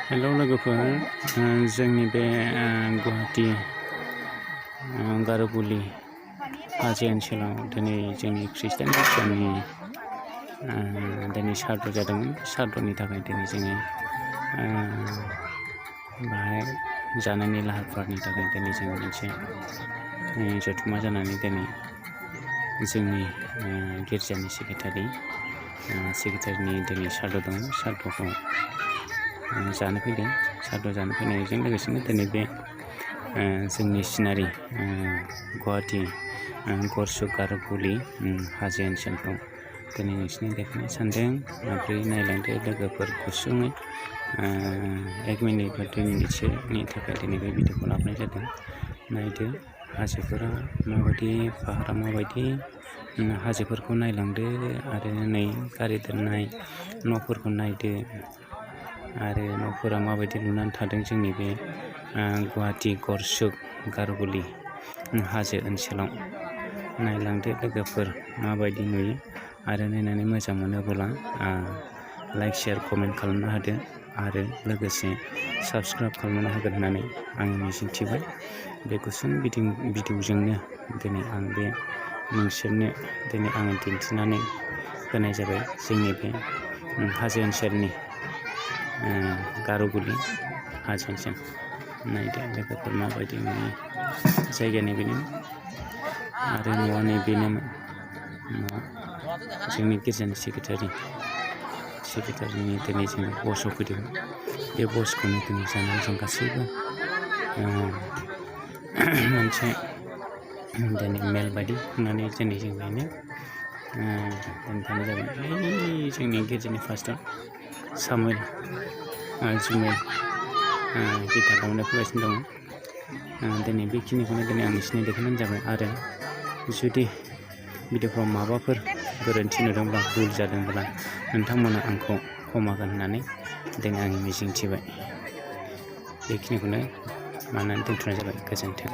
Hello लोगोफोर, जोंनि बे गुवाहाटी गार'गुलि हाजो ओनसोलाव दिनै जोंनि खृष्टान गिर्जानि दिनै सारद' जादोंमोन। सारद'नि थाखाय दिनै जोङो बाहाय जानायनि लाहार फाहारनि थाखाय दिनै जों मोनसे जथुम्मा जानानै दिनै जोंनि गिर्जानि सेक्रेटारिनि दिनै सारद' दङ। सारद'खौ जानो फैदों। सारद' जानो फैनायजों लोगोसेनो दिनै बे जोंनि सिनारि गुवाहाटी गरसुक गार'गुलि हाजो ओनसोलखौ दिनै नोंसिनि देखायनो सानदों। माब्रै नायलांदो लोगोफोर गुसुङै 1 मिनिट बा 2 मिनिटसोनि थाखाय दिनै बे भिडिअखौ लाबोनाय जादों। नायदो हाजोफोरा माबायदि, पाहारा माबायदि, हाजोफोरखौ नायलांदो आरो नै गारि दोननाय न'फोरखौ नायदो आरो न'फोरा माबायदि लुनानै थादों जोंनि बे गुवाहाटी गरसुक गार'गुलि हाजो ओनसोलाव। नायलांदो लोगोफोर माबायदि नुयो आरो नायनानै मोजां मोनोब्ला लाइक, शेयार, कमेन्ट खालामनो होदो आरो लोगोसे साबस्क्राइब खालामनो हागोन होननानै आं मिजिंथिबाय। बे गुसुं भिडिअजोंनो दिनै आं बे नोंसोरनो दिनै आङो दिन्थिनानै होनाय जाबाय जोंनि बे हाजो ओनसोलनि गार'गुलि हाजो ओनसोल। नायदो लोगोफोर माबायदि नुयो। जायगानि बेनो आरो न'आ नैबेनोमोन। न'आ जोंनि गिर्जानि सेक्रेटारिनि दिनै जों बसआव फैदोंमोन। बे बसखौनो दिनै जानानै जों गासैबो मोनसे दिनै मेल बायदि खुंनानै दिनै जों बेनो दोनथ'नाय जाबाय। जोंनि गिर्जानि पास्टर सामुएल जुमेल गिटार दामनो फैगासिनो दङ। दिनै बेखिनिखौनो दिनै आं नोंसिनो देखायनाय जाबाय आरो जुदि भिडिअफ्राव माबाफोर गोरोन्थि नुदोंब्ला, भुल जादोंब्ला नोंथांमोना आंखौ खमागोन होननानै दिनै आं मिजिंथिबाय। बेखिनिखौनो माननानै दोनथ'नाय जाबाय। गोजोन्थों।